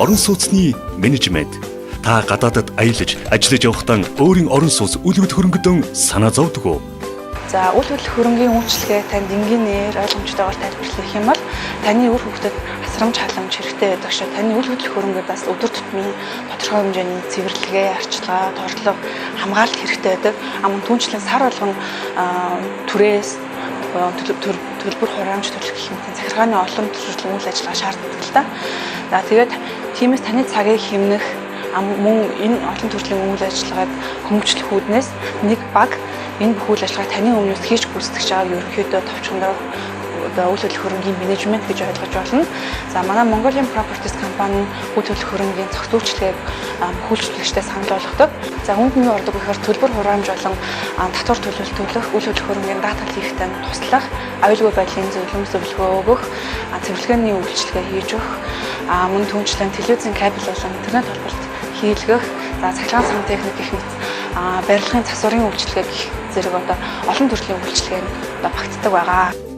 Орон сууцны менежмент. Та гадаадад аялаж, ажиллаж явахдаа өөрийн орон сууц үл хөдлөх хөрөнгөдөө санаа зовдөг уу? За, үл хөдлөх хөрөнгийн үйлчилгээ танд энгийнээр, ойлгомжтойгоор тайлбарлах юм бол таны үр хүүхдэд асрамж халамж хэрэгтэй байдаг шиг таны үл хөдлөх хөрөнгөд бас өдөр тутмын тодорхой хэмжээний цэвэрлэгээ, арчилгаа, торлого, хамгаалалт хэрэгтэй байдаг. А мөн түүнчлэн сар болгон түрээс, төлбөр хураамж төлөх гэх мэт захиргааны олон төрлийн үйл ажиллагаа шаарддаг л та. За, тэгээд тиймээс таны цагийг хэмнэх, мөн энэ олон төрлийн үйл ажиллагааг хөнгөвчлөх үүднээс нэг баг энэ бүх үйл ажиллагааг таны өмнөөс хийж гүйцэтгэж байгааг ерөнхийдөө товчхондоо одоо үйл хөдлөх хөрөнгийн менежмент гэж ойлгож байна. За, манай Mongolian Properties компани үйл хөдлөх хөрөнгийн цогц үйлчилгээг үйлчлэгчтэй санал болгодог. За, үүнд нь ордог гэхээр төлбөр хураамж болон татвар төлбөр төлөх, үйл хөдлөх хөрөнгийн даатгал хийхдээ туслах, аюулгүй байдлын зөвлөм зөвлөгөө өгөх, цэвэрлэгээний үйлчилгээ хийж өгөх, мөн түүнчлэн телевизийн кабель болон интернет холболт хийлгэх, за, цахилгаан сан техник гэх мэт барилгын засварын үйлчилгээ гэх зэрэг одоо олон төрлийн үйлчилгээнд одоо багтдаг байгаа.